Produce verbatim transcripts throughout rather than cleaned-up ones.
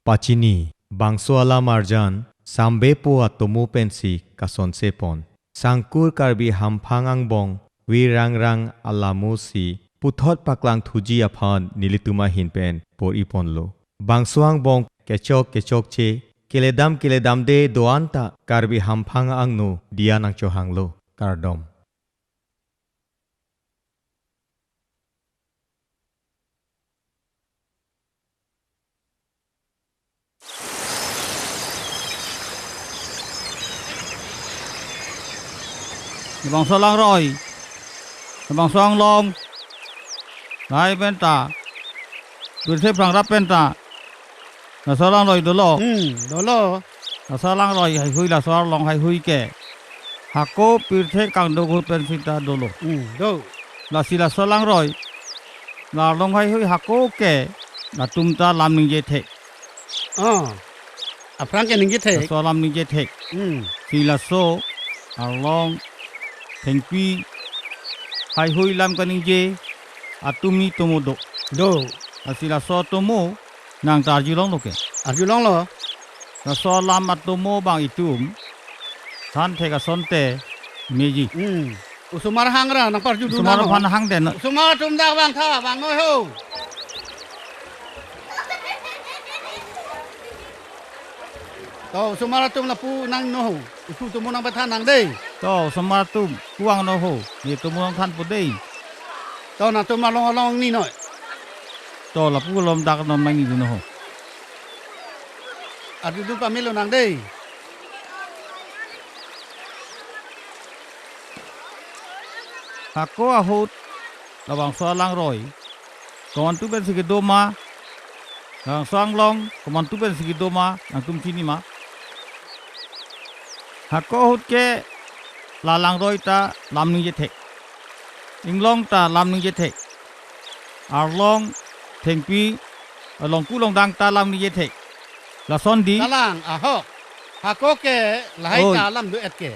Pachini, bangso alam arjan, Sambepo atomo pensi kasonse pon. Sangkur Karbi hamphang angbong, Vir Rangrang alamo si, puthot paklang thuji aphan nelitum ahin pen por-i ponlo. Bangso angbong kechok kechokche, keledam keledamde do-an ta Karbi hamphang angno diya nangchohanglo. Kardom. Labangso alangroi, labangso anglong, lahai penta, pirthe prangrap penta, laso alangroi dolo. Hmm, dolo. Laso alangroi haihui, laso arlong haihui ke hako pirthe kangdok ahut pen sita dolo. Hmm, do. Lasi laso alangroi, la arlong haihui hako ke latum ta lam ningje thek. Oh. Aphrang ke ningje thek. Laso alam ningje thek. Hmm. Si laso arlong thengpi haihui lam kaningje atumi tomo do. Do. Lasi laso tomo nang ta arjulonglo ke. Arjulonglo. Laso alam atomo bang itum than thek asonte meji. Hmm. Osomar hangra nang parjudun. Osomar nang aphan hang den. Osomar atum dak vangtha, vang noi ho. To, osomar atum lapu nang noi ho. Ipu tomo nang pathan nang dei. To, osomar atum, pu vang noi ho. Ne tomo nang thanpo dei. To, nangtum along along ni noi. To, lapu along dak non nang ni noi ho. Arjudun pamelo nang dei. Hako ahut labangso alangroi komantu pensi kedo ma, labangso anglong komantu pensi kedo ma, nangtum chini ma? Hako ahut ke la alangroi ta lam ningje thek, inglong ta lam ningje thek, arlong thengpi, along ku longdang ta lam ningje thek. Lason di. Kalang, ahok. Hako ke lahai, oi, ta alam do-et ke.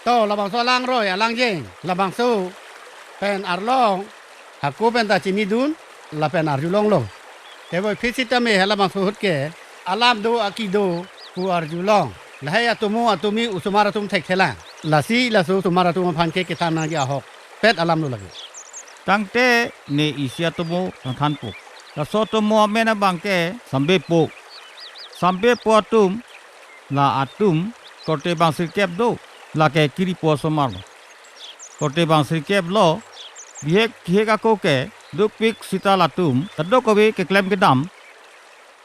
To, labangso alangroi alangjeng, labangso pen arlong, hako penta chinidun, lapen arjulonglo. Teboi phisi tame halabangso ahut ke alam do aki do pu arjulong. Lahai atomo atumi osomar atum thekthelang. Lasi laso osomar atum aphan ke kethan nangji ahokpet alam lo lake. Tangte ne isi atomo nangthanpo. Laso atomo amen abang ke Sambepo. Sambepo atum, la atum korte bang sirkep do, lake kiripo osomar lo. Korte bang sirkep lo, bihek kihek ako ke dopik sita latum kadokave keklem kedam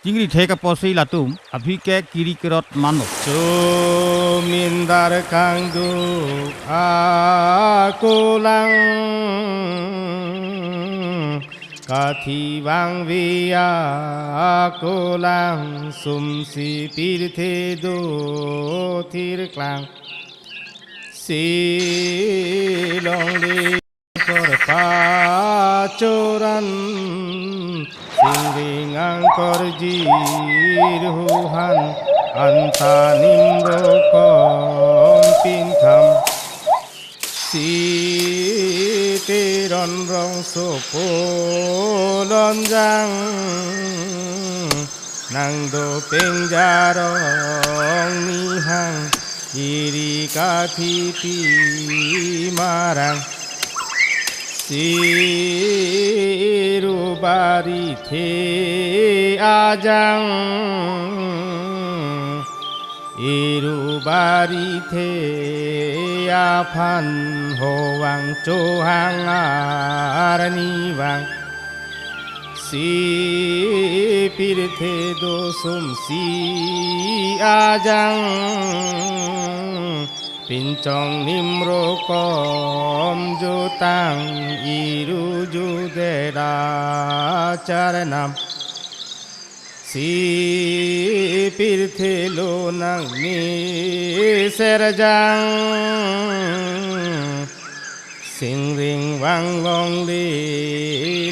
chingri thek apotsi latum aphi ke kiri kerot manlo. Chomindar kangduk ako lang, kathi vangve ako lang, sumsi pirthe do thirklang. Si longle kor pachoran, singring angkor jirhuhan, anta nimro kom pintham. Si teron rongsopo lonjang, nang dopeng jarong nihang, iri kathi pi marang. Si iru barithe ajang, iru barithe aphan hovang chohang arnivang. Si pirthe do sumsi ajang, pinchong nimro kom jutang, iru judet acharnam. Si pirthe lonang ne serjang, singring vang longle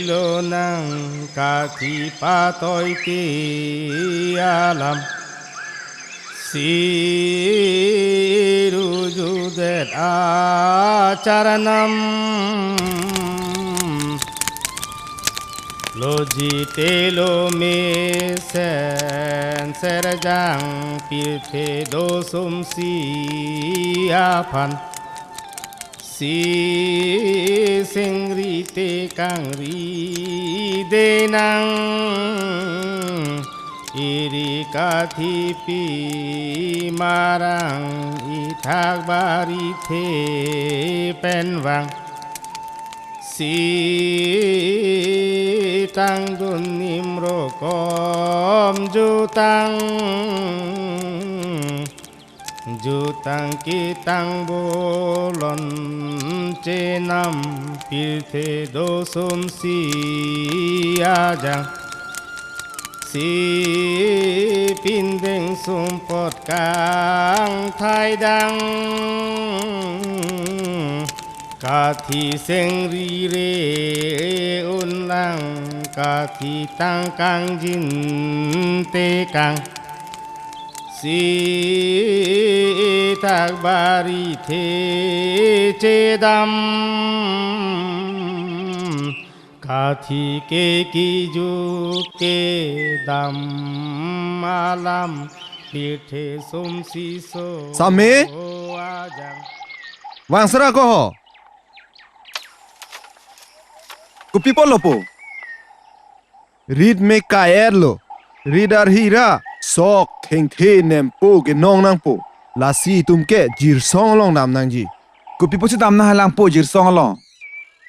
lonang, kathi patoi te alam. Si iru judet acharnam. Lojite lo mesen serjang pirthe do sumsi aphan. Si singri te kangri denang, eri kathipi marang ithak bari the pen vang. Si tangdun nimrokom jutang, jutang ketang bolon chenam pirthe do sumsi ajang. Si pindeng sumpot kangthaidang, kathi singri re unlang, kathi tang kangjin tekang. Si ithak bari the chedam, kathi ke kiju kedam alam pirthe sumsi so Same? Ajang. Vangsara ko ho? Kopi apotlo po? Rit me kai-et lo. Rit arhi ra sok thengthe nempo kenong nangpo. Lasi itum ke Jirsong along dam nangji. Kopi apotsi dam nanghalang po Jirsong along?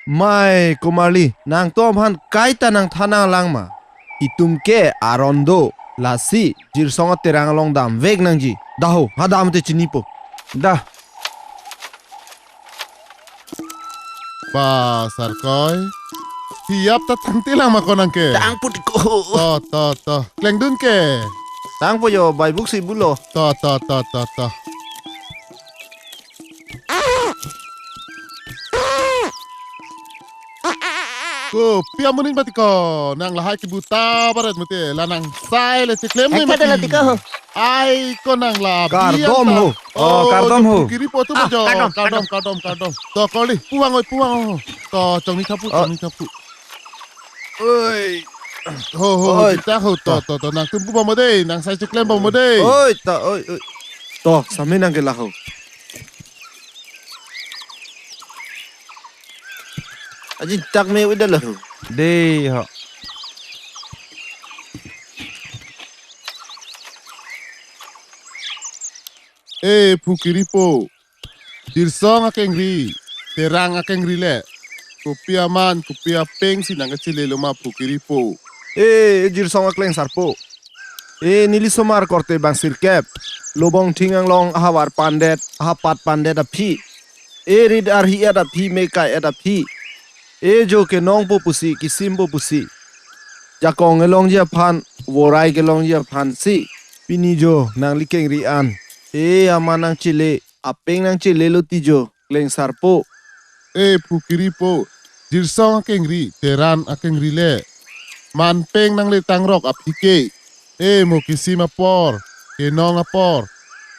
Mai komarli, nangtum aphan kaita nangthan nanglang ma? Itum ke aron do, lasi Jirsong aterang along damvek nangji. Daho, ha dam te chinipo. Da. Ba, Sarkoi. Hiap ta tangtelang ma konang ke? Tangpo ti ko. To, to, to. Klengdun ke? Tangpo jo, bai buk si bulo. To, to, to, to, to. Kopi amonit mati ko, nang lahai kebu ta baret mati, la nang sai le cheklem ne Ekta mati. Tala ti ko. Ai ko nang la Kardom biang ta. Ho. Oh, oh, kardom ho. Kiri po tu Ah, majo. Kardom, Kardom, kardom, kardom. To koli, puang oi, puang ho. To chongni thapu, Oh. Chongni thapu. Oi. Ho, ho, ho, Oi. Kita ho, to, to, to, nangtum pu bom dei, nang sai cheklem bom dei. Oi, ta, oi, oi. To, sami nang ke laho. Aji tak me udah laho. Dei ho. Eh, Phu Kiripo. Jirsong akengri, Terang akengri le. Kopi aman, kopi apeng si nang kachele lo ma Phu Kiripo. Eh, Jirsong akleng sarpo. Eh, neli somar korte bang sirkep. Lobong thing anglong ahavar pandet, ahapat pandet aphi. Eh, rit arhi-et aphi, me kai-et aphi. Eh, jo kenongpo pusi, kisimpo pusi. Jakong kelongji aphan, vorai kelongji aphan si. Pini jo, nangli kengri an. Eh, aman nangchele, apeng nangchele lo ti jo, kleng sarpo. Eh, Phu Kiripo, Jirsong akengri, Terang akengri le. Man peng nangle tangrok aphi ke. Eh, mo kisim apor, kenong apor.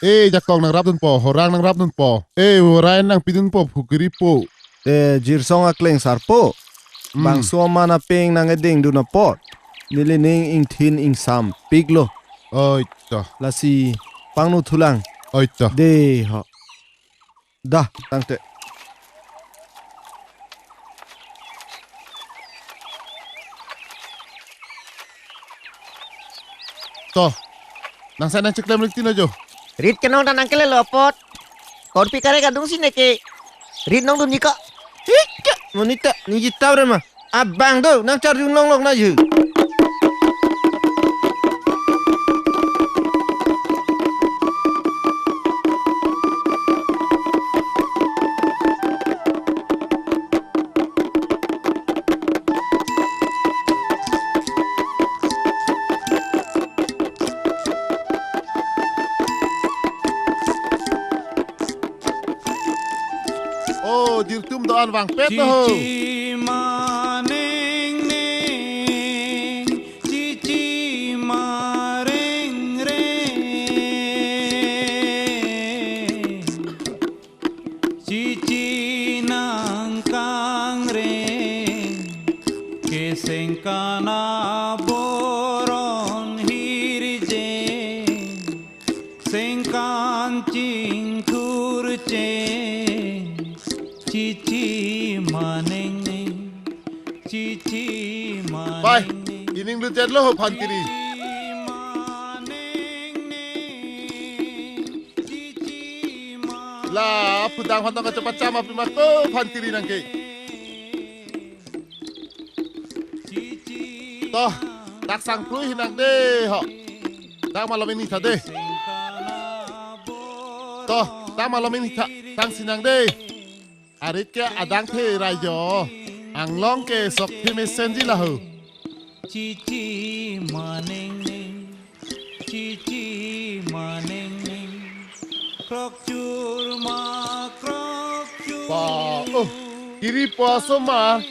Eh, jakong nangrapdunpo, horang nangrapdunpo. Eh, vorai nangpidunpo, Phu Kiripo. Eh, Jirsong akleng sarpo. Hmm. Bangso aman apeng nangkedengdun apor. Neli ning ingthin ingsampik lo. Oi, to. Lasi pangno thulang. Oi, to. Dei ho. Da, tangte. To. Nang sai nangcheklem lik tin ajo. Rit kenong ta nangkele lo apot. Korpi kare kadung si neke. Rit nongdunji ko. Hika, monit ta, ningje ta re ma. Abang do, nangcharjun longlok na je. Oh, jirtum do-an vangpet ho. Chichi maneng neng, chichi mareng reng. Chichi nangkangreng, keseng kana Jet lo ho phan kiri. La pudang phan tong kachepacham api ma ko phan kiri nang ke. Toh, dak sang plui hinang de ho. Dak malom ini tha de. Toh, dak malom ini tha, tang sinang de. Arit ke adang the rajo. Anglong ke sok the mesenji laho. Chichi maneng neng, chichi maneng neng, krok chur ma krok chur. Ba, oh, kiri po asomar,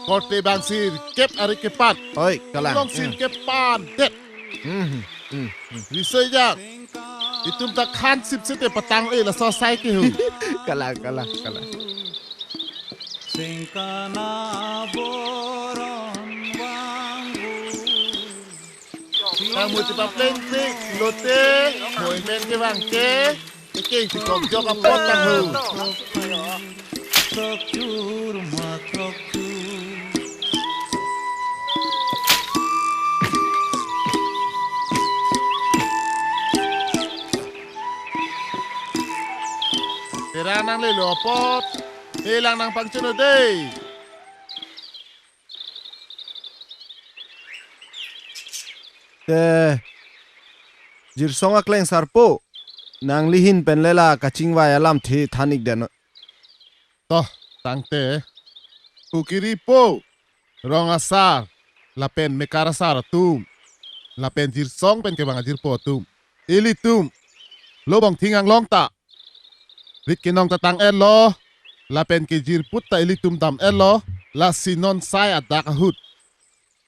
korte bang sirkep arit ke pan. Oi, kalang. Long sirkep pan det. Hmm, hmm, hmm. Risoi jang. Itum ta khan sip sete patang e laso asai ke ho. Kalang, kalang, kalang. Sengkana boron vangvu. Tang muti papleng tik lote, moimen ke bang ke, eke si kok jok apot tang ho. Krok chur ma krok chur. Tera nang lelo apot, elang nang pangchun o dei. Te, Jirsong akleng sarpo, nangli hin pen lela kachingvai alamthe than-ik den. Toh, tangte, pu kiri po, rong asar, lapen mekar asar atum, lapen Jirsong pen kevang ajirpo atum, ilitum lobong thing anglong ta rit kenong ta tang-etlo, lapen kejir put ta ilitum dam-etlo, lasi non sai adak ahut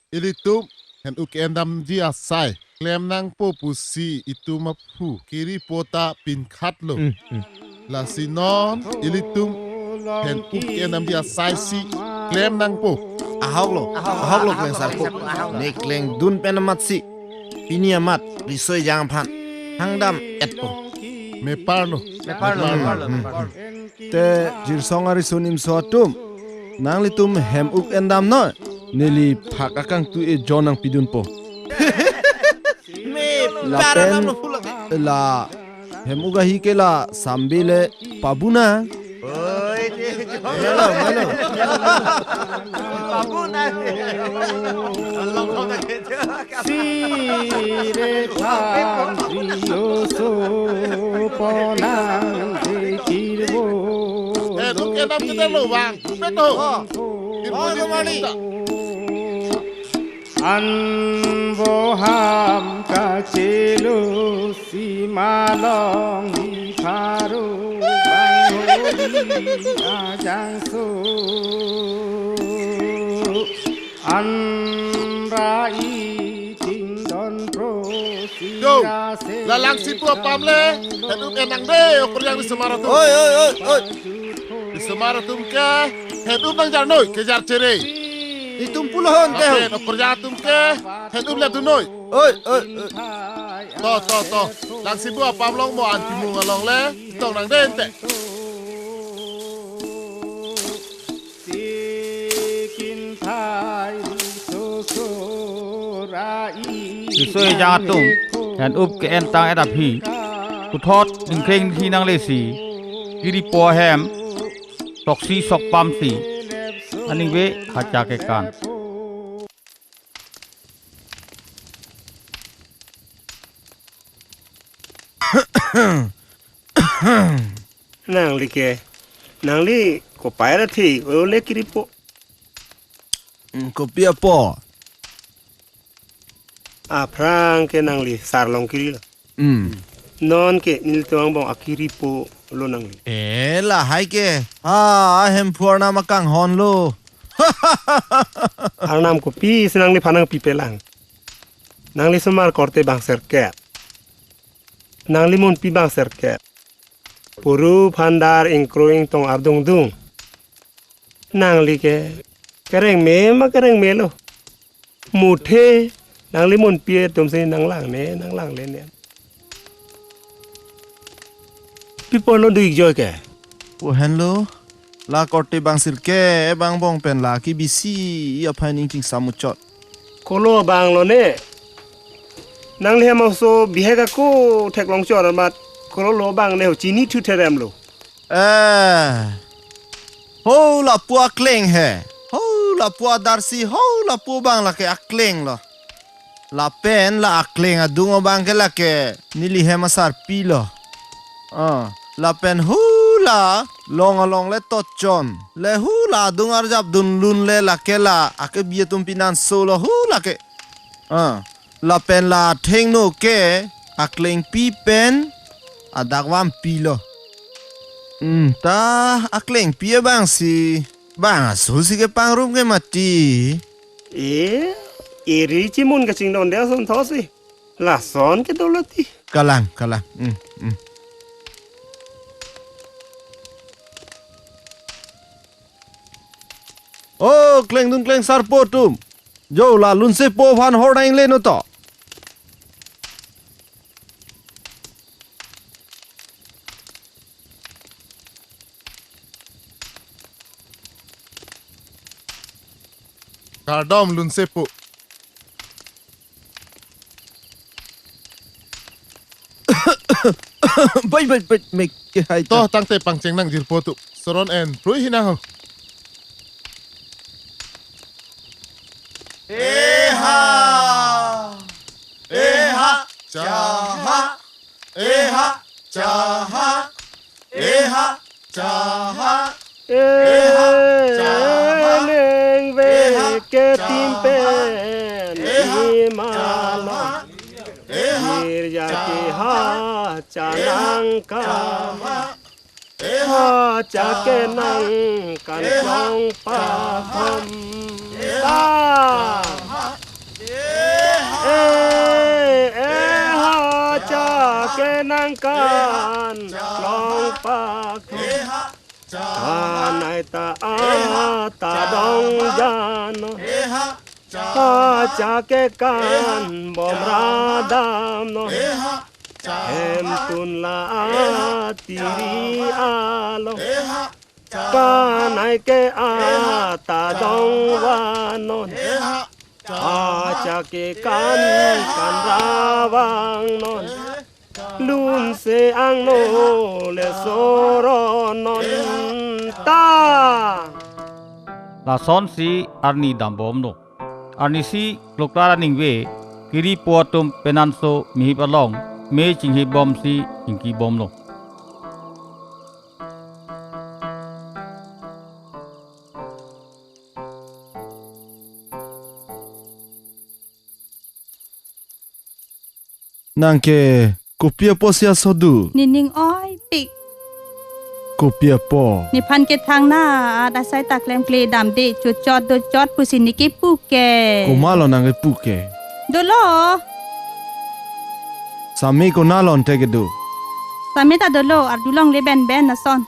ilitum hen-uk ke-en damji asai klem nangpo pusi itum aphu kiri po ta pinkhatlo. Hmm, hmm. Lasi non ilitum hen-uk ke-en damji asai si klem nangpo. Ahok lo, ahok lo kleng sarpo. Ne klengdun pen amat si pini amat risoi jang aphan hang dam-etpo. Mepar lo. Mepar lo, mepar lo, mepar lo. Te Jirsong ariso nimso atum, nanglitum hem-uk en damnoi, neli phak akangtui ejon nangpidunpo. Mepar. Lapen alam lo pulak. La hem-uk ahi ke la sambil le pabuna. Oi, je, je. Melo, melo. Pabuna. Sire than priyo so ponang de kirbo. Eh, tuk ke nam kita lo, Bang. Betul. Oh. Kirbo. Oh, di kemari. An bo ham kachelo si malong di pharo bang hori ajangso. An ra i ting don pro si. Yo, ra se la Langsibu apam le, het-up en nang de, okorjang di semar atum. Oi, oi, oi, oi. Di semar atum ke, het-up nang jarnoi, kejar chere. Itum pulo hon ke ho. Lapen okorjang atum ke, het-up le dunoi. Oi, oi, oi. To, to, to. Langsibu apam along mo an timung along le, tong nang de ente. Risoi jang atum, het-up ke-en tang-et aphi, puthot ningkreng hi nangle si, kiri po ahem, toksi sokpam si, aning ve hacha kekan. Nangli ke, nangli kopai ra thi, ole kiri po. Hmm, kopi apo? Aphrang ke nangli sar long kiri lo. Hmm. Non ke nelitum angbong akiri po lo nangli. Eh, lahai ke. Ha, ahem phu arnam akanghon lo. Arnam kopi si nangliphan nangpipelang. Nangli somar korte bang sirkep. Nangli monpi bang sirkep. Puru phandar ingkro ingtong ardungdung. Nangli ke kerengme ma kerengme lo. Muthe nangli monpi atum si nanglangne, nanglangle ne. Pi apotlo do-ik joi ke? Pu henlo, la korte bang sirkep angbong pen la kebisi aphai ning chingsam muchot. Kolo abang lo ne? Nangli hem aso bihek ako theklong chor amat kolo lo abang ne ho chini thu therem lo. Eh. Ho lapu akleng he. Ho lapu adarsi, ho lapu abang lake akleng lo. Lapen la akleng adung abang ke lake neli hem asarpi lo. Ah, lapen hula long along le tochon. Le hula adung arjap dunlun le lake la akebi atum pinanso lo hula ke. Ah, lapen la athengno ke aklengpi pen adak vampi lo. Hmm, ta aklengpi abang si bang aso si kepangrum ke mati. E, eri chimun kachingdon dia son thosi. Lason ke dolo ti. Kalang, kalang. Hmm, hmm. Oh, klengdun klengsarpo atum. Jo la lunsepo aphan hor nang le no to. Kardom lunsepo. Bai, bai, bai, mek ke hai ta. Toh tangte pangcheng nang jirpo atum. Soron en, prui hinang ho. Eha! Eha! Chaha! Eha! Chaha! Eha! Chaha! Eha! Chaha! Eneng ve Eha! Ketim Chaha! Pen Eha! Imalo. Chaha! Eha! Girja Chaha! Keha chanang ka. Chaha! Eha cha kenang kan Eha! Chong pathom Eha! Ta. Chaha! Eha! Eh, eha cha kenang kan Eha! Chaha! Chong pathom. Eha! Chaha! Kanai ta Eha! Ata Chaha! Dong jano. Eha! Chaha! Acha ke kan Eha! Bom radam no. Eha! Hemtun la atiri along. Kanai ke ata dong vanon. Acha ke kan kan ravang non. Lunse angno le soronon ta. Lasonsi arni dambomlo. Arnisi kloklar aningve kiri po atum penanso mehip along me chinghip bomsi ingki bomlo. Nang ke kopi apo si asodu? Nening oipik. Kopi apo? Nephan kethang na, adasai ta klemkle damde, chochot dochot pusi ne kepu ke. Komatlo nang kepu ke? Dolo. Same konat lote kedo? Same ta dolo, arjulongle benben lason.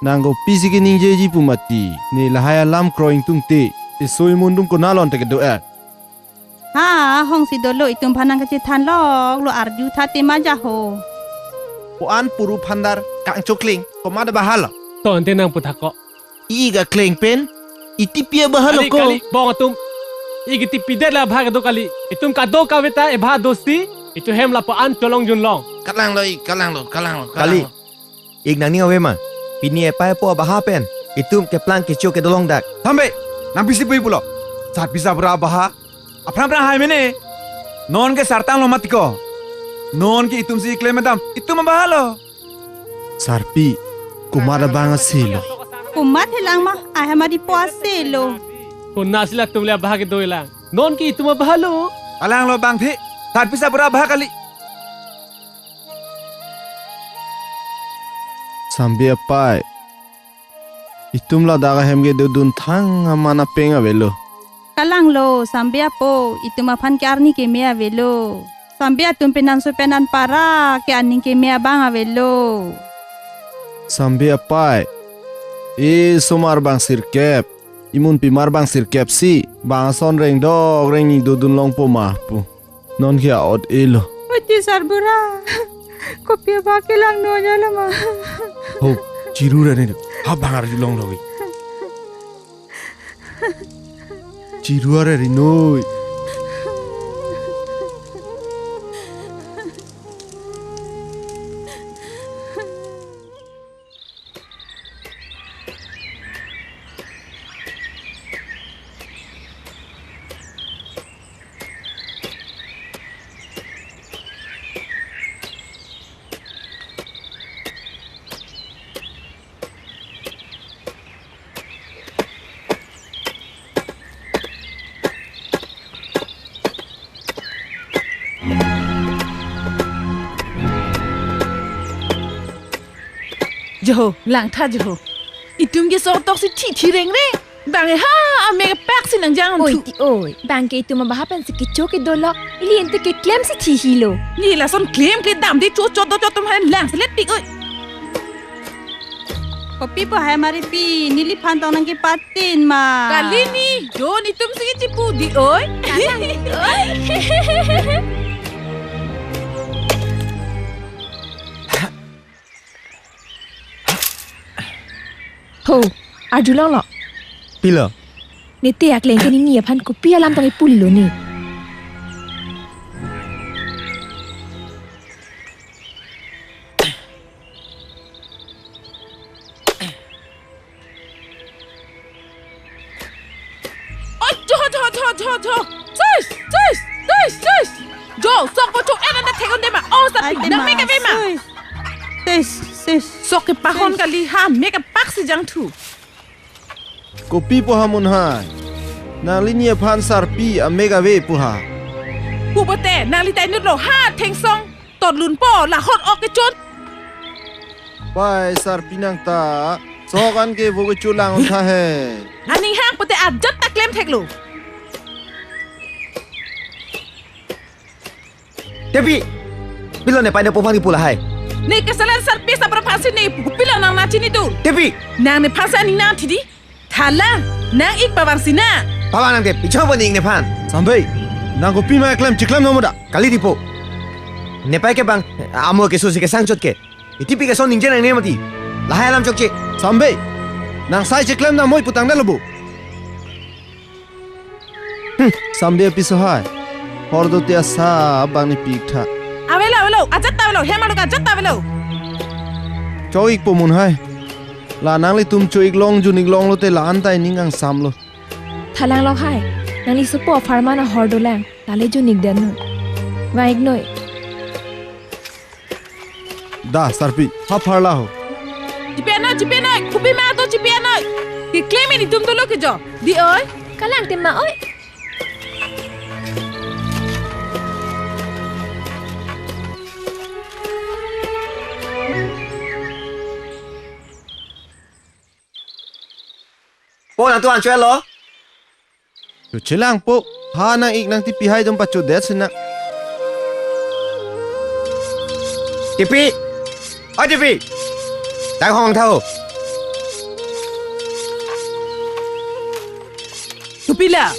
Nang kopisi keningjeji pu mati, ne lahai alam kroi ingtungte, esoi mundum konat lote kedo er. Ha, hongsi dolo itum aphan nang kachethan loklo arju tha tema jaho. Ko-an puru phandar kangchokling, komat abahalo. To ante nang puthak ko. I-ik akleng pen, itipi abahalo kali, ko. Kali, bong atum. I-ik itipi det la abha kedo kali. Itum kadokave ta ebha dosi, itum hem lapu-an cholong junlong. Kalanglo, i-ik, kalanglo, kalanglo, kali. Kalanglo. I-ik nangning ave ma, pini epai apo abaha pen itum keplang kecho kedo longdak. Thambe, nang pisi pui pulo. Sarpi sarbura abaha aphrang phrang hai mene. Non ke sartanglo mati ko. Non ke itum si klem dam, itum abahalo. Sarpi, komat abang aselo? Komat helang ma, ahem adipo aselo. Konatsi latum le abaha kedo lang. Non ke itum abahalo. Kalanglo bangthe, sarpi sarbura abaha kali. Sambe apai, itum ladak ahem kedodun thang aman apeng avelo. Kalanglo, Sambe apo, itum aphan ke arni keme avelo. Sambe atum penanso pen anpara ke aning keme abang avelo. Sambe apai, e somar bang sirkep, imunpi mar bang sirkep si, bang ason rengdok rengni dodun longpo ma pu. Non ke a-ot elo. Oti sarbura. Kopi abang kelang nonya lama. Ho, chiru rani do. Ha bang arjulonglo ke. Chiruare rinoi. Joho, langtha Joho. Itum ke so toksi thi thi reng reng. Bang ha, amek apak si nangjang. Oi thu. Ti oi. Bang ke itum abaha pensi kecho kedo lok. Ili ente keklemsi thi hilo. Ni lason klem kledam de cho cho do cho atum han langselet pik oi. Kopi pu hai mari pi, neliphan tong nangkepatin ma. Kali ni, don itum si chipu di oi. Oi. Ho, arjulonglo. Pilo? Nete akleng ke nini aphan kopi alam tong ipulilo ne. Oi, jo, jo, jo, jo, jo. Sis, sis, sis, sis. Jo, sok po chok en anda thek-un de ma. Oh, sa Ai, pik te nang ma, mek ave ma. Sis. Sis, sis. Sok kepahon Sis. Kali ha, mek apak si jangthu. Kopi pu ha mun hai. Nangli ni aphan sarpi amek ave pu ha. Pu pote, nangli ta inut lo ha thengsong. Torlun po, lahot ok kechun. Pai sarpi nang ta, sok an ke vo kechun lang untha he. Aning hang pote ajat ta klem theklo. Tepi, pilo ne pai ne po aphan kipu lahai. Ne keselan sarpi sabra aphansi ne pu pilo nang nachini tu. Tepi. Nang nephan sa ning nang thidi. Thalang, nang ik pavang sina. Pavang nang te, pichong po ning nephan. Sambe, nang kopi ma klem chiklem nomo da. Kali di po. Nepai ke bang, amo keso si kesang chot ke. Itipi ke son ningje nangne mati. Lahai alam chokche. Sambe, nang sai chiklem na moi putang da lobo. Hmm, sambe apiso hai. Hor do te asa bang ne pik tha. Avelo, avelo, ajat ta avelo, hem alok ajat ta avelo. Chok ik po mun hai. La nanglitum cho ik long jun ik longlo te la-an ta ining angsam lo. Thalang lok hai. Nangli sopo apharman ahor dolang. Tale jun ik den noi. Vang ik noi. Da, sarpi, ha pharla ho. Chipi anoi, chipi anoi, kopi ma do chipi anoi. Keklem in itum dolo ke jo. Di oi. Kalang te ma oi. Po nangtum an choi lo? Yo chelang po. Ha nang ik nang tipi hai dum pacho det sina. Tipi. Oi tipi. Tang hong tha ho. Kopi la.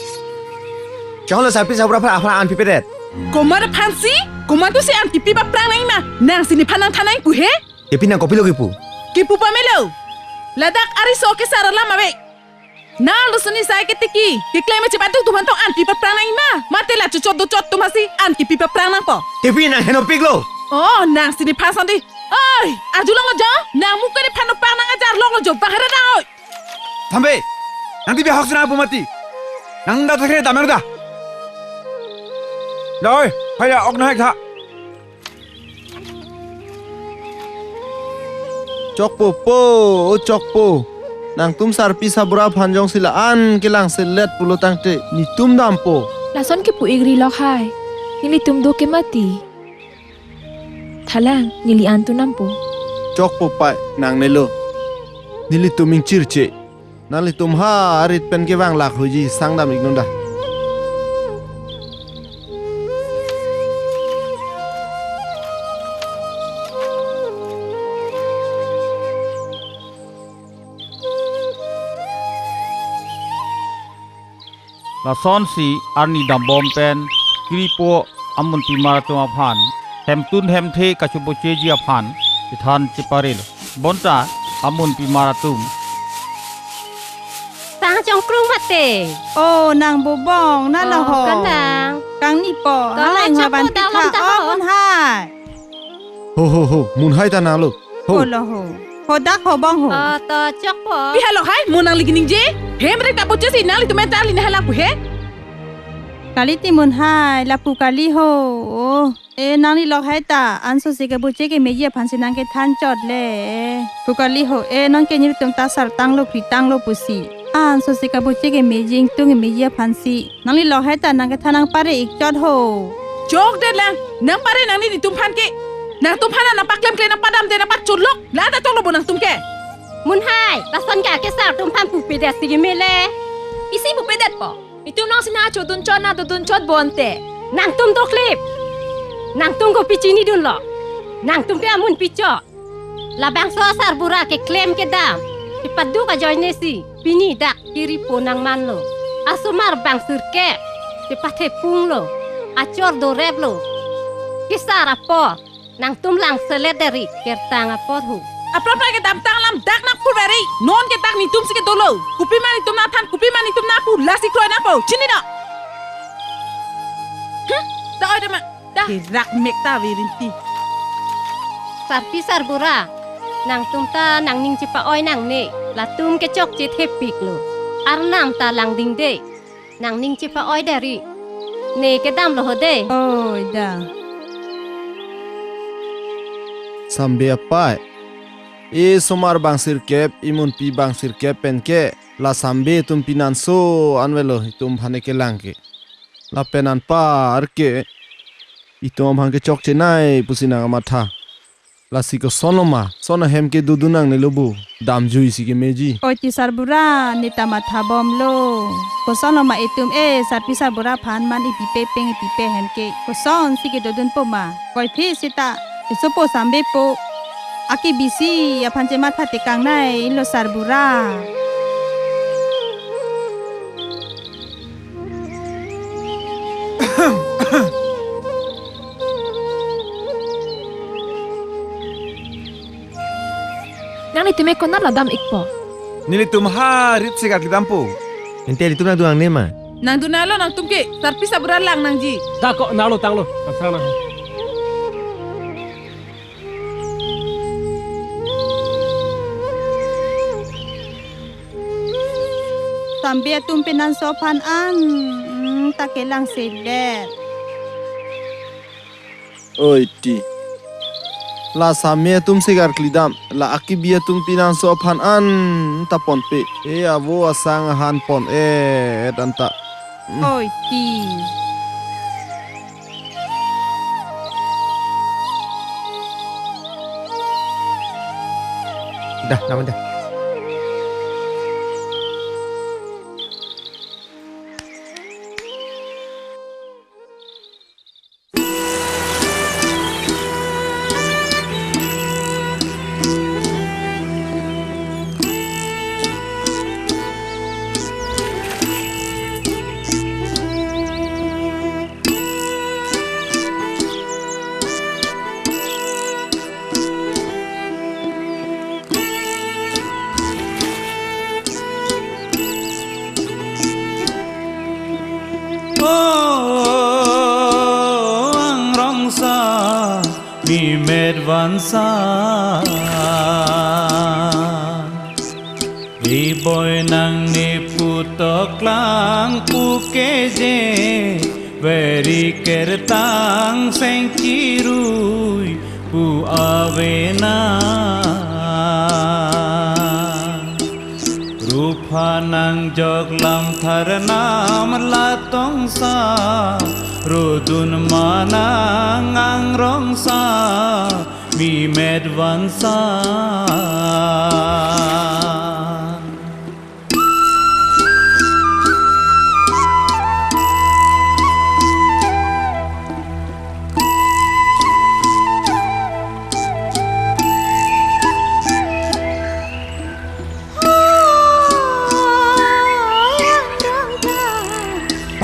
Chong lo sarpi sabra aphan aphan an pipedet. Komat aphansi? Komat tu si an tipi paprang nang ma. Nang si nephan nang thanang pu he? Tepi nang kopilo kipu? Kipu pamelo. Ladak ari so ke sar alam ave. Nang lusuni sai ke tiki. Keklem chepatu tuman tong an pipa prang nang ma. Mate la chuchot do chot tumasi an kipi paprang nangpo. Tepi nang henopiklo. Oh, nang si nephan sandi. Oi, arjulonglo jo. Nang muka nephan nopang nang ajar longlo jo. Bahara nang oi. Thambe. Nang tipi hok sina pu mati. Nang da thakre damang da. Da oi, haya ok na hek tha. Chokpo po, o chokpo. Nangtum sarpi sabra aphan jongsi la-an kelang selet pulo tangte netum dampo. Lason kipu igri lok hai. Nelitum do ke mati. Thalang, neli an tu nampo. Chokpo pai, nangnelo. Nelitum ingchirche. Nanglitum ha arit pen kevang lak huji sangdam iknun da. Lasonsi arni dambom pen kiripo amunpimar atum aphan hemtun hemthe kachobocheji aphan chethan cheparel. Bonta amunpimar atum. Tang Chongkrung mate. Oh, nang Bubong, nalo Oh, ho. Kanang. Kangni po, Kalang halai ngwa chappo ban dalam pitha, taho. Oh, Munhai. Ho, ho, ho, Munhai ta nalo. Ho. Ho lo ho. Ho dak ho bong ho. Oh, to chokpo. Pi halo hai, mo nangli kaningje. Hem rek ta pochesi nanglitum ta li na hala pu he. Kali ti Munhai, lapu kali ho. Oh. E nangli lok hai ta, anso si kebuche kemeji aphan si nangkethan chot le. Pu kali ho, e non ke nelitum ta sar tanglo phli tanglo pusi. Anso si kebuche kemeji ingtung kemeji aphan si. Nangli lok hai ta nangkethan nangpare ik chot ho. Chokdet lang, nangpare nangli netum aphan ke. Nangtum aphan nangpaklem kle nangpadamde nangpachulok. La ta choklo bo nangtum ke. Munhai, lason ke ake sar atum aphan pupedet si keme le. Isi pupedet po. Itum nang sina chodun chot na dodun chot bonte. Nangtum doklip. Nangtum kopi chinidunlo. Nangtum ke amun picho. Labangso asarbura keklem kedam. Ipaduk ajoine si. Pini dak kiri po nangmanlo. Asomar bang sirkep. Ipathe punglo. Achor doreplo. Kesar apor. Nangtum lang selet deri kertang apor hu. Aphrang aphrang kedamtang alam dak nangpur beri. Non ke dak netum si kedolo. Kopi ma netum nangthan, kopi ma netum nangpu, lasi kroi nangpo. Chinilo. Hmm? Da oi dema. Da. Kerak mek ta virinti. Sarpi sarbura. Nangtum ta nangning chepa-oi nangne. Latum kechokche thepiklo. Arnam ta langdingde. Nangning chepa-oi deri. Ne kedamlo ho de. Oi da. Sambe apai. Esomar bang sirkep, imunpi bang sirkep pen ke. La Sambe atum pinanso anvelo itum aphan kelang ke. Lapen anpar ke. Itum aphan kechokche nai pusi nangmatha. Lasi kosonlo ma, son ahem ke dodun nangnelo bo, damjui si kemeji. Oi ti sarbura, ne ta matha bomlo. Kosonlo ma itum e, sarpi sarbura aphan man ipipe peng ipipe hem ke. Koson si kedodunpo ma, koiphi sita, esopo Sambe po. Ake bisi, aphan chematha tekang nailo sarbura. Nanglitum e konat lo dam ikpo? Nelitum ha rit segar kedampo. Ante ilitum nangdun nangne ma? Nangdun nalo nangtum ke, sarpi sarbura lang nangji. Da ko nalo tanglo, kasang nang. Sambe atum pinanso aphan an, hmm, ta kelang sedet. Oi ti. La Sambe atum segar kledam, la Akibi atum pinanso aphan an ta ponpe. E avo asang ahan pon-et anta. Hmm. Oi ti. Dah, nama dah. O angrongsa, mimet vansa. Iboi nangne putok lang pu keje, veri kertang seng kirui pu avena. Rupha nangjok lam tharnam latongsa, rodun ma nang angrongsa, mimet vansa.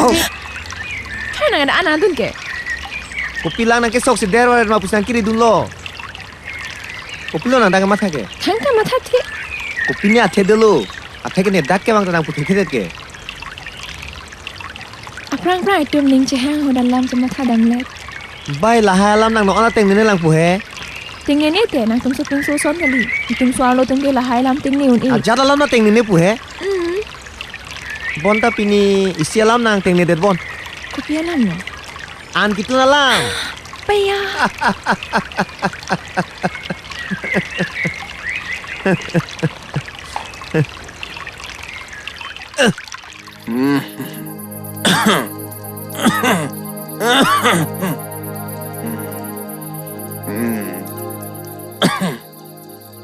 Oh. Hai nang ada anak dun ke? Kopi lang nang kesok si der waret ma pusang kiri dunlo. Kopilo nang dang matha ke? Thang ta matha thi. Kopi ni athe dolo. Atheke ne dak ke bang ta nang pu thekthedet ke. Aphrang phrang itum ning chehang ho dan lam chematha damlet. Bai, lahai alam nang non atengnene lang pu he. Tengnene te, nangtum soping soson kali. Itum so-arlo atum ke lahai alam tengne un-e. Ajat alam nang tengnene pu he. Mm. Bonta pini isi alam nang tengnedet bon. Kopi alam lo? An kitun alam. Paya.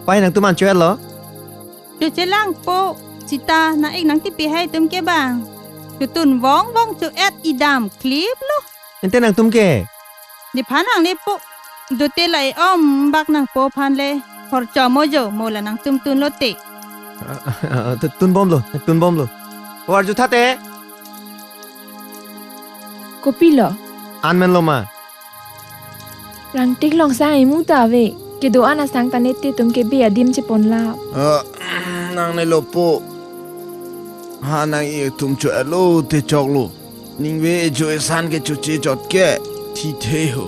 Pai, nangtum an cho-et lo? Choche lang po, seta nang-ik nangtipi hai atum ke bang. Chotun vong vong cho-et idam klip lo. Ante nangtum ke? Nephan nangle po. Dote la e-om bak nangpo aphan le. Hor cho mo jo, mo la nangtum tun lote. Tun bom lo, tun bom lo. War jutha te. Kopi lo? An men lo ma. Rangtik along sang imu ta ave. Kedo-an asang ta ne te atum ke be adim chepon la. Ah, nangne lo po. Ha nang-ik atum cho-et lo te choklo. Ningve ejo esan ke choche chot ke. Thi the ho.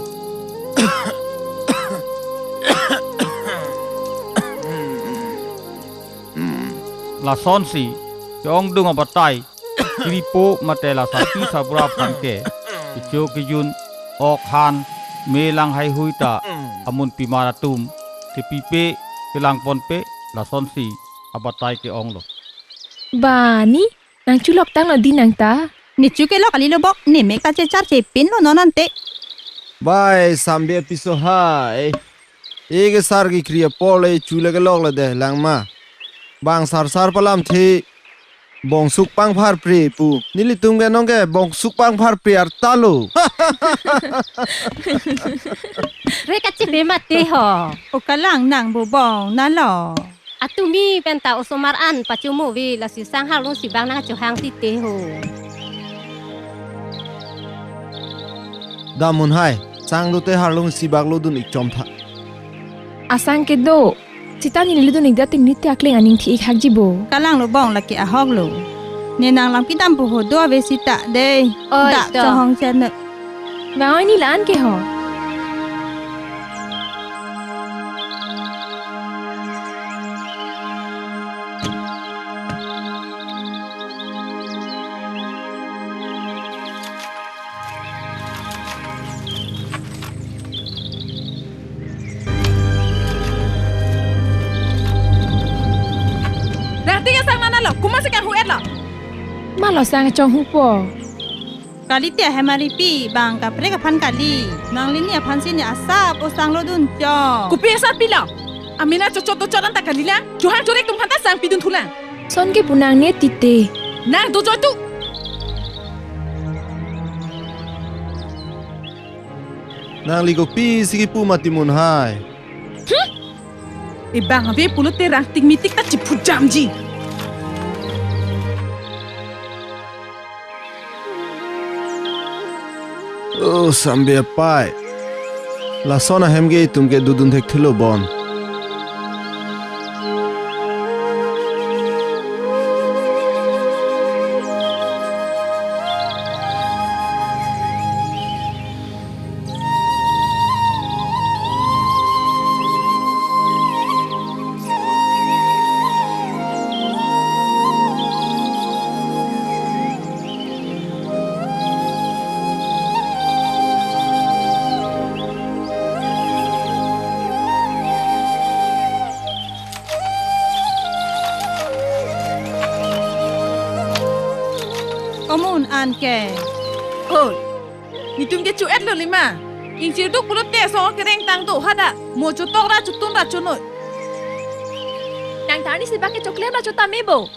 Lasonsi, ke-ongdung abatai, kiripo mate la sarpi sarbura aphan ke, kecho kejun, ok han, me lang haihui ta, amun pimar atum, kepipe, kelangponpe, lasonsi, abatai ke-ong lo. Bani, nang chulok tanglo di nang ta? Ne chu kelok kali lo bok, ne mek ta chechar chepin lo non ante. Bai, Sambe apiso hai. Eke sar kekri apor le chu le kelok le de lang ma. Bang sar sar palam the. Bongsuk pangphar pre pu. Nelitum ke nong ke bongsuk pangphar pre arta lo. Re kachipe mate ho. O kalang nang bu bong na lo. Atumi penta osomar an pachumu vi lasi sang harlung sibak nang chohang tite ho. Damun hai, sang dote harlung sibak lo dun-ik chom tha. Asang kedo, seta neli dun-ik dating niti akleng aning thi-ik hakji bo. Kalang lo bong lake ahok lo. Ne nang lang pidam pu ho do ave seta de. Oi, dak to. Chohong chen ne. Bang oi, ne la-an ke ho. Rangtik asang nana lo, komat si kanghu-et lo. Ma lo sang chonghu po. Kali te ahemari pi, bang kaprek aphan kali. Nangli ni aphan si ne asap osang lo dun cho. Kopi asap pi lo? Amena chochot dochot anta kali lang. Chohang chorek atum aphan ta sang pidun thu lang. Son ke pu nang ne tite. Nang dojo tu. Nangli kopi si kipu mati mun hai. Hmm? Ebang ave pulote rangtik mitik ta chiphujamji. Oh, Sambe apai. Lason ahem ke itum ke dodun thekthelo bon. Omun an ke. Oi, nitum ke chu-et lo lima. Ingchirduk pulote so kereng tang do hada. Mo chotok ra chotun ra chonoi. Nang tani si bak ke choklem ra chota me bo.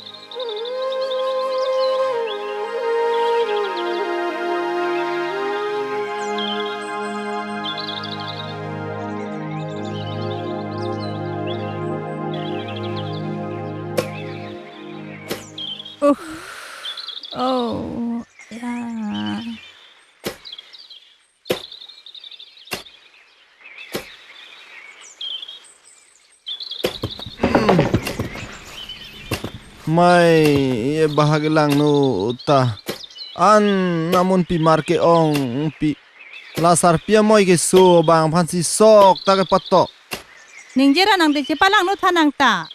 Uh. Oh, ya. Mai, e bahak langno ta. An namun pimar ke-ongpi. La sarpi amoi keso abang aphansi sok ta kepatok. Ningje ra nang te chepalangno tha nang ta.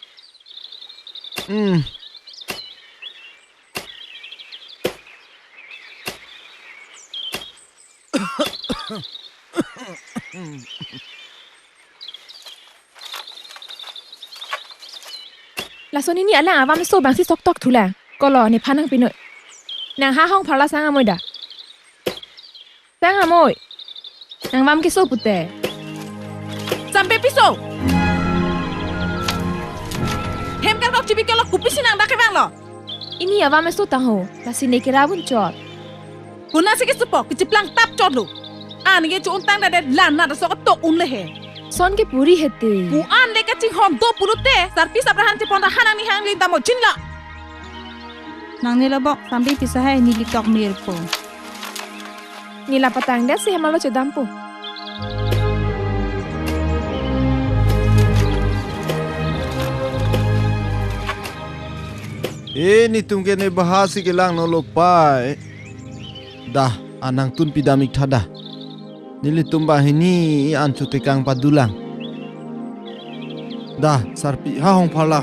Hmm. Lason ini alang avam so abangsi sok tok thulang. Kolo nephan nangpi noi. Nang ha hong pharla sang amoi da. Sang amoi. Nang vam keso pute. Sampai piso. Hem kar kok chibi kelok kopisi nang dak kevanglo. Ini avam eso tangho, lasi ne kera vun chot. Konatsi kesupo, kechiplang tap chotlo. An ke chu-un tangdet la nat aso ketok unle he. Son ke puri hete. Pu an le kachinghon do pulote, sarpi saprahan chepon ta hanang ni hang lin tamo chinla. Nang nelo bok, sambil pisah hai neli tok mirpo. Neli la patangdet si hem arlo chodampo. E, netum ke ne bahasi kelang nolo pai. Dah, an nangtun pidam ik tha dah. Nelitum banghini an chotekang padulang. Dah, sarpi ha hong pharla.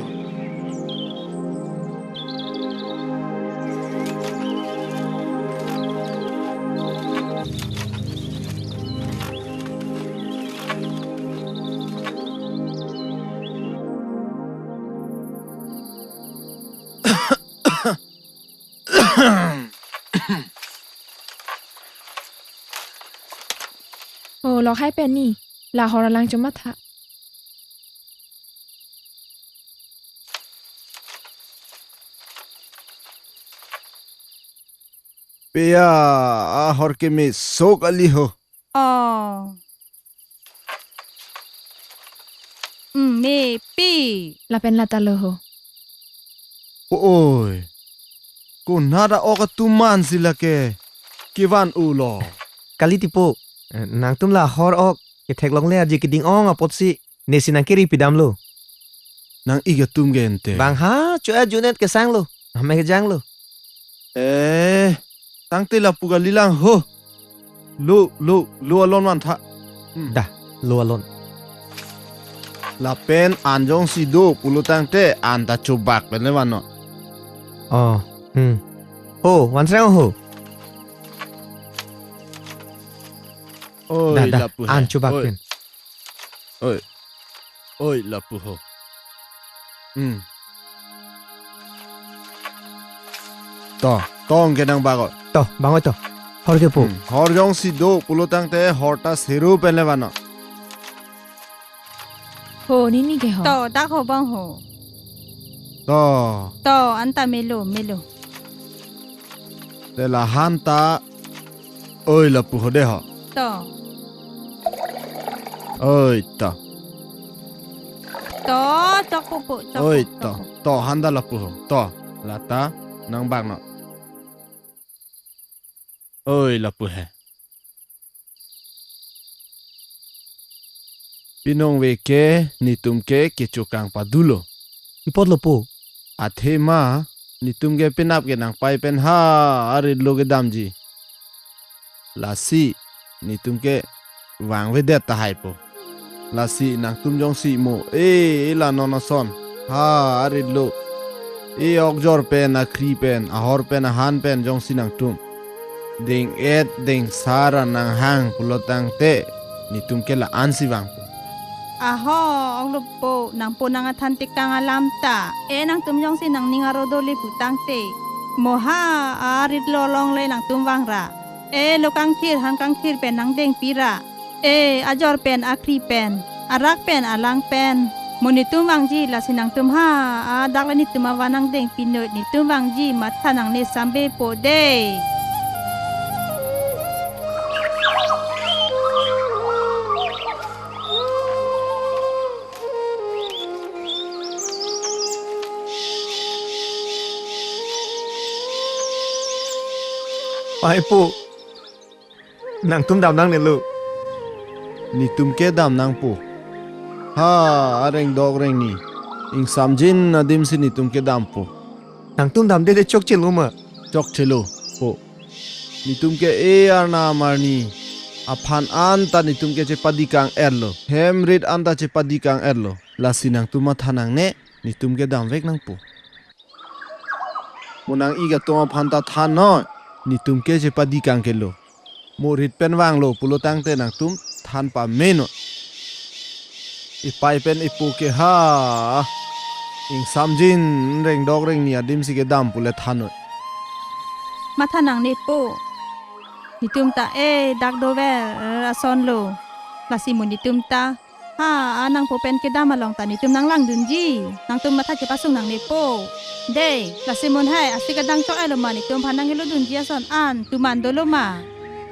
O, lok hai pen ni, la hor alang chomatha. Pia, ahor keme sok ali ho. O. Mm, mepi. Lapen lata lo ho. Oi. Konat a-ok atum man si lake kevan ulo. Kali tipo. Eh, nangtum la hor ok ketheklongle aji keding ong apotsi nesi nang kiri pidamlo. Nang ik atum ke ente. Bang ha, cho-et junet kesanglo. Name kejanglo. Eh, tangte lapu kalilang ho. Lo, lo, lo alon van tha. Hmm. Dah, lo alon. Lapen an jongsi do pulo tangte an ta chobak pen le vannon. Oh, hmm. Ho, van sreng ho. Oi, dah, dah, lapu an hai. Chobak oi. Pen. Oi. Oi, lapu ho. Hmm. To, tong ke nang bak oi. To, bang oi to. Hor ke po. Hmm. Hor jongsi do pulo tangte hor ta seru pen le vannon. Ho, nini ke ho. To, dak ho bang ho. To. To, anta melo, melo. Te la han ta. Oi, lapu ho de ho. To. Oi, to. To, chokpo po, chokpo, oi, to. Chokpo. To, han ta lapu ho. To, lata, nang bak non. Oi, lapu he. Pinong ve ke, netum ke, kechokang padulo. Pi apotlo po. Athema, netum ke penap ke nangpai pen ha, arit lo kedamji. Lasi, netum ke vangvedet tahai po. Lasi nangtum jongsi mo, e, e la non ason. Ha, arit lo. E okjor pen, akhri pen, ahor pen, ahan pen, jongsi nangtum deng-et, dengsar, nanghang, pulo tangte, netum ke la-ansi vangpo. Aho, ok lo po, nangpo nang athan tekang alam ta. E nangtum jongsi nangning aro dole pu tangte. Mo ha, arit lo along le nangtum vangra. E lo kangthir, han kangthir pen nangdengpira. E, ajor pen, akhri pen, arak pen, alang pen. Mo netum vangji lasi nangtum ha, adak le netum avan nangdengpi noi, netum vangji matha nangne sambe po de. Pai po. Nangtum dam nangnelo. Netum ke dam nangpo. Ha, areng dok reng ni. Ingsamjin adim si netum ke dampo. Nangtum damde de chokchelo ma? Chokchelo, po. Netum ke e arnam arni aphan anta netum ke chepadikang-etlo. Hem rit anta chepadikang-etlo. Lasi nangtum matha nangne, netum ke damvek nangpo. Mo nang-ik atum aphan ta than noi. Netum ke chepadikang kelo. Mo rit pen vanglo pulo tangte nangtum than pame noi. Ipei pen ipo ke ha, ingsamjin rengdok rengni adim si kedam pule than noi. Matha nangne po. Netum ta e dak dover asonlo. Lasi mo netum ta ha, a nangpo pen kedam along ta netum nanglangdunji. Nangtum matha chepasung nangne po. De, lasi mo hai, asi kedang chok-etlo ma netum aphan nanglodunji ason an, tuman dolo ma?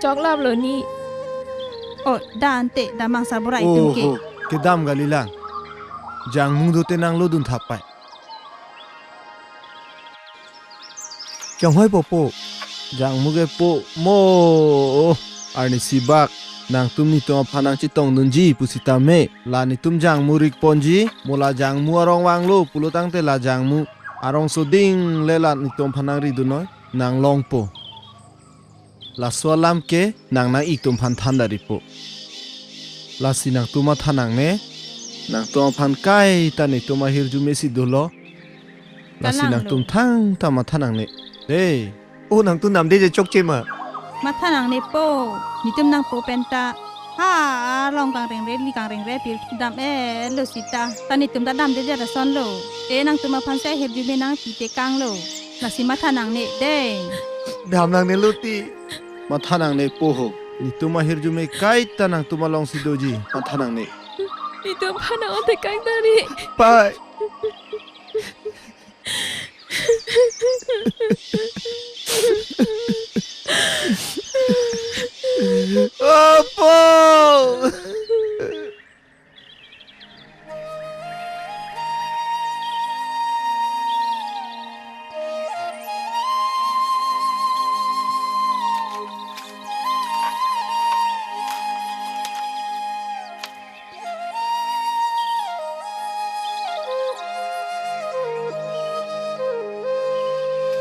Choklaplo ni. O, da ante, damang sabura itum ke. Oho, kedam kalilang. Jangmu dote nanglodun thap pai. Chonghoi po po. Jangmu ke po mo. Arnisi bak. Nangtum netum aphan nangchetongdunji pusitame, la netum jangmu rik ponji, mo la jangmu arong vanglo pulo tangte la jangmu arong soding le la netum aphan nangridun noi, nanglongpo. Laso alam ke nang nang-ik atum aphan than dari po. Lasi nangtum matha nangne, nangtum aphan kaita netum ahirjume si dolo. Lasi kalang lo. Nangtum thangta matha nangne. Dei. O, nangtum damde je chokche ma? Matha nangne po. Netum nangpo pen ta ha, arong kangrengre, li kangrengre, pir dam-etlo sita. Ta netum ta damde je rason lo. E nangtum aphan si ahirjume nangpitekanglo. Lasi matha nangne dei. Dam nangnelo ti. Matha nangne po ho. Netum ahirjume kaita nangtum along si doji. Matha nangne. Netum aphan nang-onthek kang dari. Pai. Apo!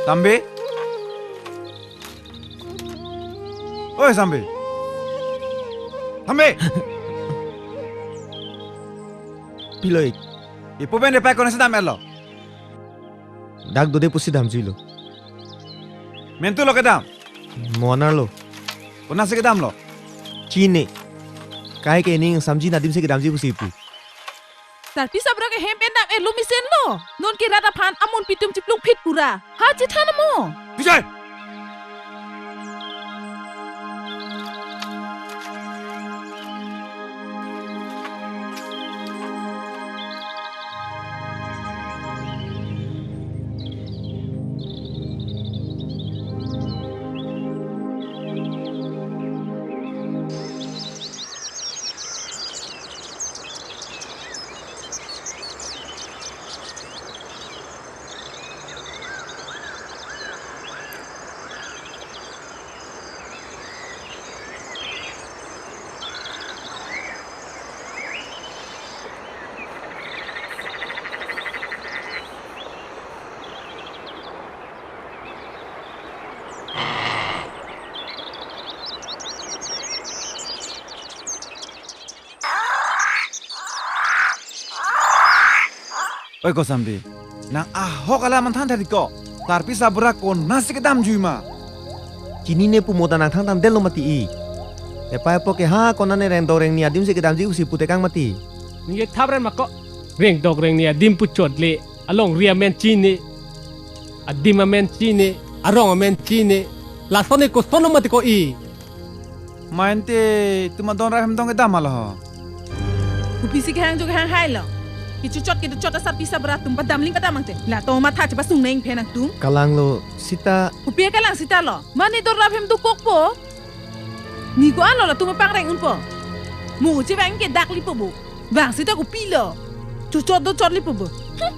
Sambi? Oi, Sambi. Sambi. Pilo ik? Ipo pen ipei konatsi dam-etlo? Dak dode pusi damjuilo. Mentu lo kedam? Mo anerlo. Konatsi kedamlo? Chini. Kaike ning samji adim si kedamji pusi pu. Sarpi sabra ke hem pen dam-etlo mesenlo. Non ke rat aphan amun pitum chiplungphit pura. Ha, chethan mo. Vijay! Oi ko Sambi, nang ahok alam an than thari ko. Sarpi sabra konatsi kedamjui ma? Chinine pu mo ta nang thangta damdetlo mati ik. Epei apo ke ha konane rengdok rengni adim si kedamji pusi putekang mati. Ning ik thap ren ma ko. Rengdok rengni adim pu chot le, alongri amen chini, adim amen chini, arong amen chini. Lason ik kosonlo mati ko ik. Main te itum adon rap hem dong kedam ma lo ho. Kopisi kehang jo kehang hailo. Kechochot kedochot asarpi sabra atum padamling padam angte. La to matha chepasung nang phen nangtum. Kalanglo sita. Kopi kalang sita lo. Mane adon rap hem dokokpo. Ne ko-anlo latum pangreng unpo. Mo chevang ke dak lipo bo. Vang sita kopilo. Chochot dochot lipo bo. Hmm.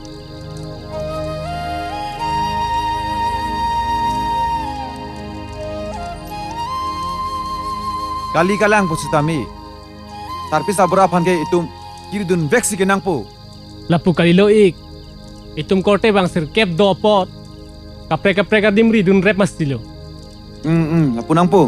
Kali kalang pusitame, sarpi sabra aphan ke itum kiridunvek si kenangpo. Lapu kalilo ik. Itum korte bang sirkep do apot. Kaprek kaprek adim ridun rep masti lo. Hmm, hmm, lapu nangpo.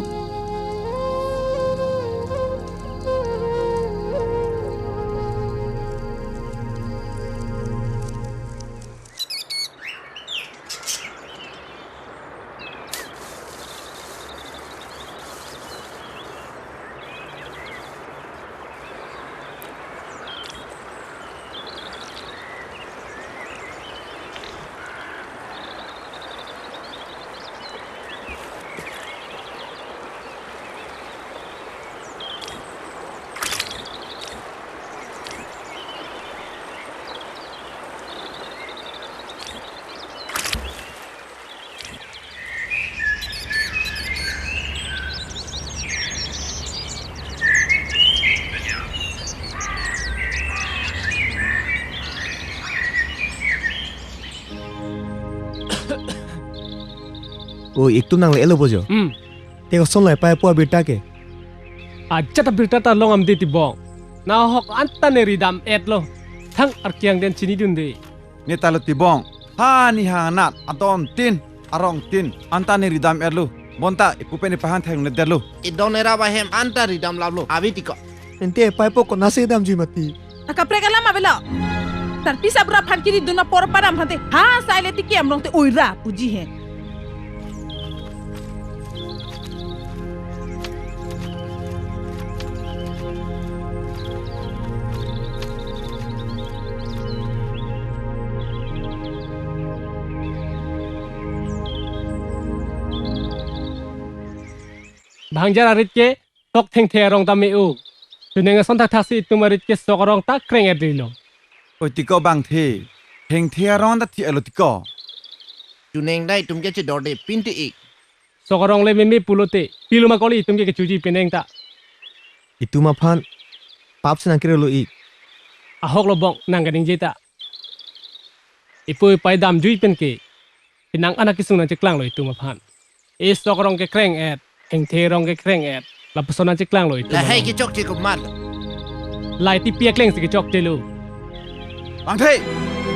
O, ik atum nangle-etlo bo jo. Hmm. Te koson lo epei apo abirta ke? Ajat abirta ta long amde Tibong. Nahok anta ne ridam etlo. Thang arkiang den chinidunde. Ne ta lo Tibong. Ha ne hangnat adon tin, arong tin, anta ne ridam etlo. Bonta ipu pen ipei aphan thengledetlo. Idon era ba hem anta ridam laplo. Ave tiko. Ante epei apo konatsi damjui mati. Akaprek alam avelo. Sarpi sabura aphan kiridun apor padam aphan te, ha sai le tiki amrong te oira puji he. Bhangjar arit ke sok Thengthe arong ta me-o. Chuneng ason thakthak si itum arit ke sok arong ta kreng-et rilo. Oi tiko bangthe, Thengthe arong ta thi-etlo tiko. Chuneng dai itum ke chedorde pinte ik. Sok arong le meme pulote, pilo ma kali itum ke kechuji peneng ta. Itum aphan pap si nangkerelo ik. Ahok lo bong nangkaningje ta. Ipu ipei damjui pen ke, penang an akesung nangcheklanglo itum aphan. E sok arong ke kreng-et, Thengthe arong ke kreng-et, lapuson nangcheklanglo itum Lahai along. Kechokche komat lo. Lahai tipi akleng si kechokchelo. Bangthe,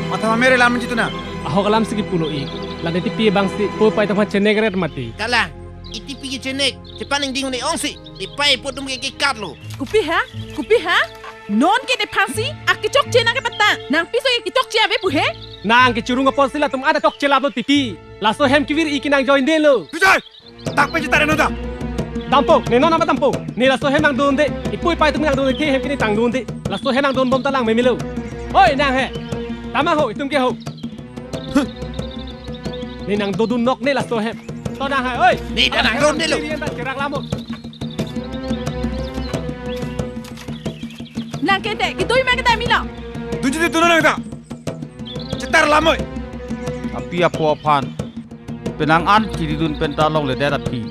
matha mamere lam jitu na. Ahok alam si kipulo ik. Lade tipi abang si ipu ipei atum aphan chenek-et mati. Kalang, itipi kechenek, chepaningding un-e ongsi, ipei ipo atum ke kekatlo. Kopi ha? Kopi ha? Non ke nephansi akechokche nangkepatang. Nangpiso kechokche ave pu he? Nang kechurung apotsi latum ada chokche laplo tipi. Laso hem kevir-i ke nang join delo. Bijay! Dak pe chetar-e non ta. Dampo, ne non nama dampo. Ne laso hem nangdunde. Ipu ipei atum nangdunde, the hem ke ne tangdunde. Laso hem nangdunbom ta lang memelo. Oi, nang he. Tama ho, itum ke ho. Ne nangdodun nok ne laso hem. To nang he, oi. Ne ta nangdundelo. Rian ta cherak lamot. Nang ke te, kedoi ma ke ta milo. Dunji te dun nang ta. Chetar lamoi. Api apo aphan penang an chiridun pen ta longledet aphi.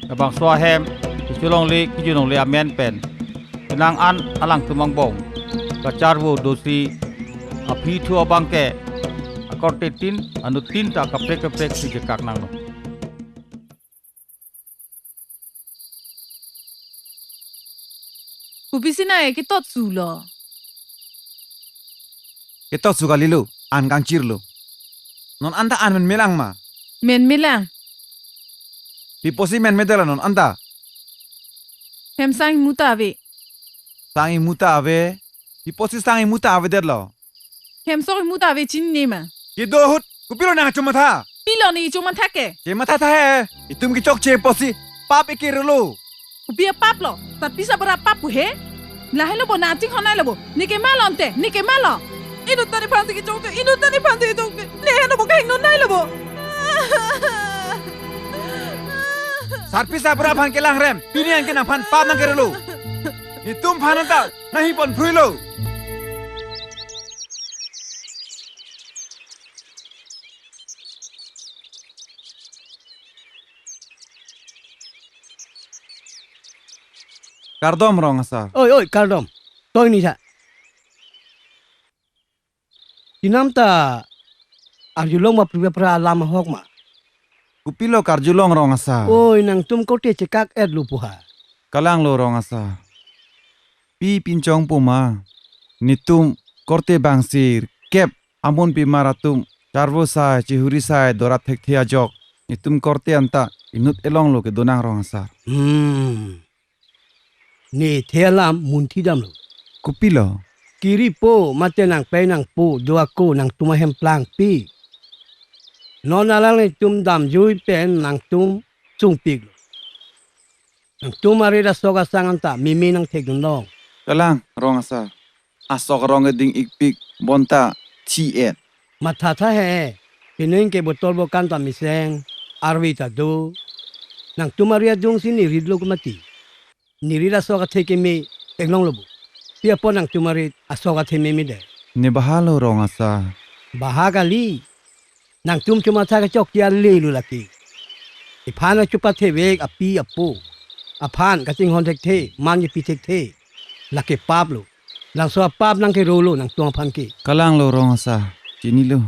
Labangso ahem, kecholongle, kejunlongle amen pen. Penang an alangtum angbong kacharvo dosi aphi thu abang ke akorte tin, anut tin ta kaprek kaprek si chekak nanglo. Kopisi nang ke ketot sulo? Ketot su kalilo, an kangchirlo. Non anta an menmelang ma? Menmelang. Pi apotsi menmedetlo non anta? Hem sang imu ta ave. Sang imu ta ave? Pi apotsi sang imu ta avedetlo? Hem sok imu ta ave chinine ma? Kedo ahut, kopilo nang chomatha? Pilo ne chomatha ke? Chematha tha he, itum kechokche apotsi pap ekerelo. Kopi apap lo, tapi sabra pap pu he? Lahelo bo nang chinghon-etlo bo, ne kemalo ante, ne kemalo. Inut ta nephansi kechokche, inut ta nephansi kechokche, ne heno bo kahingno-etlo bo. Sarpi sabra aphan kelangrem, pini an ke nangphan pap nangkerelo. Itum aphan anta nanghi ponphruilo. Kardom rong asar. Oi, oi, kardom. Toi ni sa. Chinam ta arjulong ma pri pra alam ahok ma? Kopilo karjulong rong asar? Oi, nangtum korte chekak-etlo pu ha? Kalanglo rong asar. Pi pinchongpo ma? Netum korte bangsi kep amonpimar atum Charvo sai, chihuri sai, dorat thekthe ajok. Netum korte anta inut elonglo kedo nang, rong asar. Hmm. Nethe alam munthi damlo. Kopilo? Kiripo mate nangpei nangpo do ako nangtum ahem plangpi. Non alang netum damjui pen nangtum sungpiklo. Nangtum arit asok asang anta meme nangthekdun long. Kalang, rong asar. Asok arong eding ikpik bonta chi-et. Mathatha he, pining ke botol bokan ta mesen, arve ta do. Nangtum ari adungsi neritlo ke mati. Nerit asok athe keme eklonglo bo. Pi apot nangtum arit asok athe meme det. Ne baha lo, rong asar. Baha kali. Nangtum chomatha kechokche ale lo lake. Iphan achupathevek api apo. Aphan kachinghon thekthe, man kepi thekthe. Lake pap lo. Langso apap nangkerolo nangtum aphan ke. Kalang lo, rong asar. Chinilo.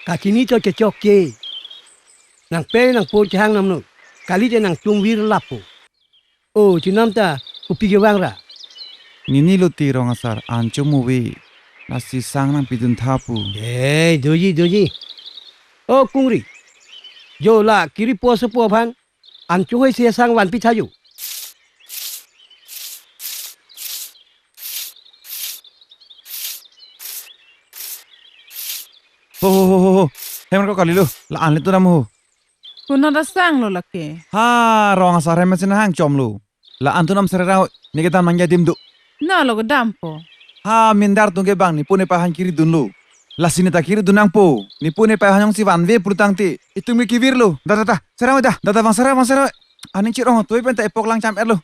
Kachini chot kechokche. Nangpei nangpo chehang namno. Kalite nangtum vir lapo. O, chinam ta, kopi kevang ra? Nini lo ti, rong asar, an chomu ave. Lasi sang nangpidun tha pu. Eh, doji, doji. O, kungri. Jo la, kiripo asopo aphan. An chohoi se sang vanpi tha jo. Ho, ho, ho, ho, ho. Hem ko kalilo. La-an le tu nam ho. Konat asang lo lake? Ha, rong asar hem mesen hang chomlo. La-an tu nam serera, ne kedam nangji adim do. Na lo kedampo. Ha, mindar atum ke bang nepo nepei aphan kiridunlo. Lasi ne ta kiridun nangpo. Nepo nepei aphan jongsi vanve pulotangte, itum ke kevirlo. Da, da, da. Serang da. Da, da, bang serang, bang serang. Aning chirong toi pen ta epok lang cham-etlo.